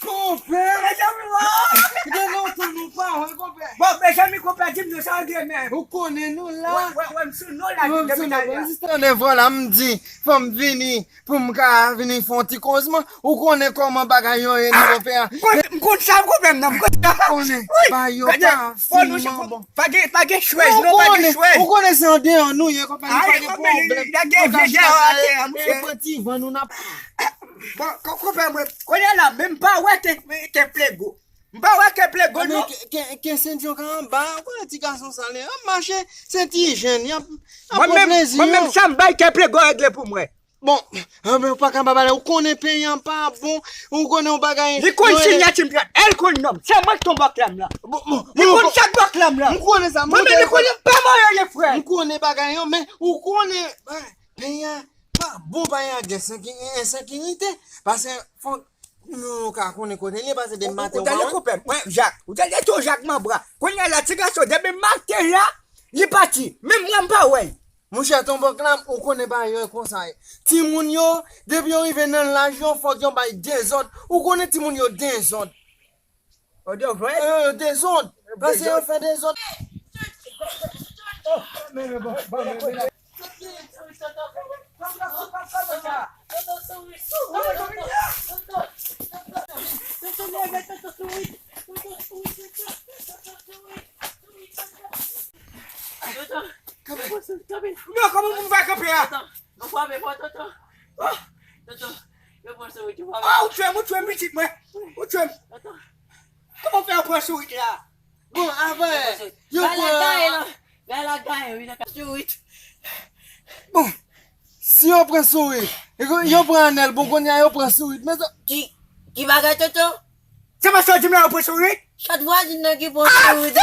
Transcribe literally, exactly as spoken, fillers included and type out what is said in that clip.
Konpè! Mezanmi, wa! Gen lontan nou pa wè, konpè. Bon, mezanmi, konpè, di m nou sa w gen menm. Ou konnen nou la. Wè, wè, wè, m sou nou la, depi talè. Jis tande vwa la, m di, fò m vini, pou m ka vini fè yon ti kozman. Ou konnen kòman bagay yo ye nan konpè a. M konn, m konn sa, m konn menm nan, m konn sa. Konnen, bagay yo pa finman bon. Pa gen, pa gen chwèz, non, pa gen chwèz. Ou konnen se andeyò nou ye, konpè, nou pa gen pwoblèm. Gen vye dèyè atè a, monchè. E pran ti van nou n ap Bon, ko-, konpè mwen, kounye a la, men m pa wè ke, ke plego. M pa wè ke plego, non. Ke, ke, ke Sendyon ka anba, ou konnen ti gason sa l ye. Ap mache, se ti jèn, y ap, y ap pran plezi yo. Mwen menm, sa m bay ke plego regle pou mwen. Bon, anben, ou pa ka ba bagay, ou konnen peyi an pa bon, ou konnen yon bagay. Li konn sinyati m, e l konn non m. Se mwen ki t on bòklèm la. Bon, bon, li konn chak bòklèm la. M konnen sa, mwen menm, li konnen pa mwen ye, frè. M konnen bagay yo, men ou konnen, peyi an pa bon, pa gen ensekirite, paske fòk nou ka konnen kote l ye, paske depi maten ou pa wè. Ou tande konpè m, mwen, Jak, ou tande tou Jak Manbra. Kounye a la, ti gason, depi maten la, li pati. Menm mwen, m pa wè l. Monchè, tonbòk la, ou konnen bagay yo konsa ye. Timoun yo, depi yo rive nan laj yo, fòk yo bay dezòd. Ou konnen timoun yo dezòd. Yo, yo dezòd. Paske yo fè dezòd. Non, kòman pou m fè kanpe a? Yo frape fò, tonton. Oh! Tonton, yo pran sourit, yo frape. Oh, ou tchwe m, ou tchwe m, pitit mwen. Ou tchwe m. Tonton. Kòman fè yo pran sourit la? Bon, avan, yo pran. Gay la gaye, wi, nan ka sourit. Bon, si yo pran sourit, yo pran Anèl, bon, kounye a yo pran sourit. Men sa. Ki, ki bagay, tonton? Se paske w di m la yo pran sourit? Chat vwazin nan ki pran sourit.